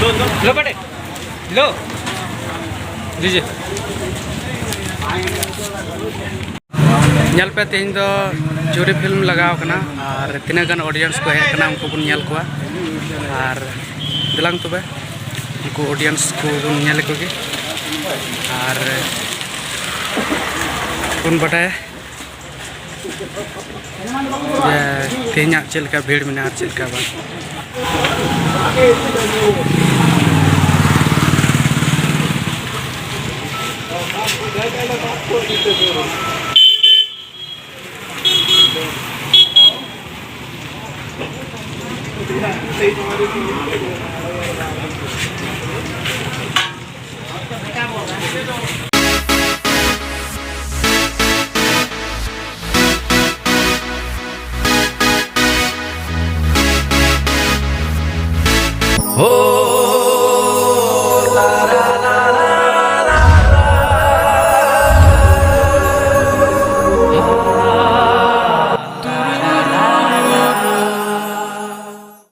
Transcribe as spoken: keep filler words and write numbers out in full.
लो बेटे, लो। जी जी। ᱧᱮᱞ ᱯᱮ, ᱛᱮᱦᱮᱧ ᱫᱚ ᱡᱩᱨᱤ ᱯᱷᱤᱞᱢ ᱞᱟᱜᱟᱣ ᱠᱟᱱᱟ ᱟᱨ ᱛᱤᱱᱟᱹᱜ ᱜᱟᱱ ᱚᱰᱤᱭᱮᱱᱥ ᱠᱚ ᱦᱮᱡ ᱠᱟᱱᱟ, ᱩᱱᱠᱩ ᱵᱚᱱ ᱧᱮᱞ ᱠᱚᱣᱟ᱾ ᱟᱨ ᱫᱮᱞᱟᱝ ᱛᱚᱵᱮ, ᱩᱱᱠᱩ ᱚᱰᱤᱭᱮᱱᱥ ᱠᱚ ᱵᱚᱱ ᱧᱮᱞ ᱞᱮᱠᱚ ᱜᱮ ᱟᱨ ᱵᱚᱱ ᱵᱟᱰᱟᱭᱟ ᱡᱮ ᱛᱮᱦᱮᱧᱟᱜ ᱪᱮᱫ ᱞᱮᱠᱟ ᱵᱷᱤᱲ ᱢᱮᱱᱟᱜᱼᱟ ᱟᱨ ᱪᱮᱫ ᱞᱮᱠᱟ ᱵᱟᱝ᱾